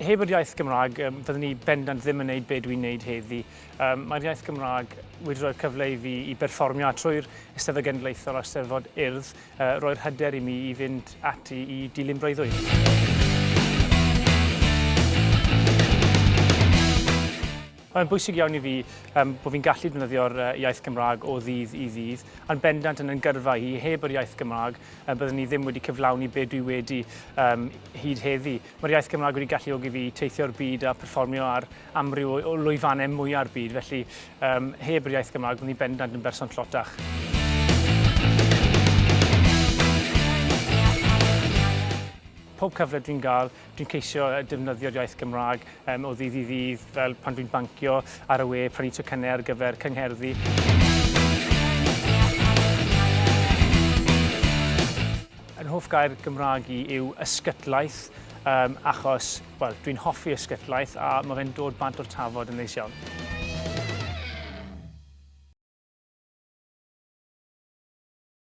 Heb yr iaith Gymraeg, um, fyddwn ni bendant ddim yn neud be dwi'n neud heddi. Um, mae'r iaith Gymraeg wedi rhoi'r cyfle i fi i berfformio a trwy'r Eisteddfod Genedlaethol a Eisteddfod Urdd, uh, roi'r hyder i mi i fynd ati i dilyn breuddwyd. Mae'n bwysig iawn i fi um, bod fi'n gallu defnyddio'r uh, iaith Gymraeg o ddydd i ddydd, a'n bendant yn yn gyrfa i, heb yr iaith Gymraeg, uh, byddwn ni ddim wedi cyflawni be dwi wedi um, hyd heddi. Mae'r iaith Gymraeg wedi galluogi fi teithio'r byd a perfformio ar amryw o, o lwyfannau mwya'r byd, felly um, heb yr iaith Gymraeg, byddwn ni bendant yn berson tlotach. Pob cyfle dwi'n gael, Dwi'n ceisio defnyddio'r iaith Gymraeg um, o ddydd i ddydd, fel pan dwi'n bancio ar y we, prynu tocynnau ar gyfer cyngherddau. Yn hoff gair Gymraeg i yw ysgytlaeth, um, achos, wel, dwi'n hoffi ysgytlaeth a mae fe'n dod bant o'r tafod yn neis iawn.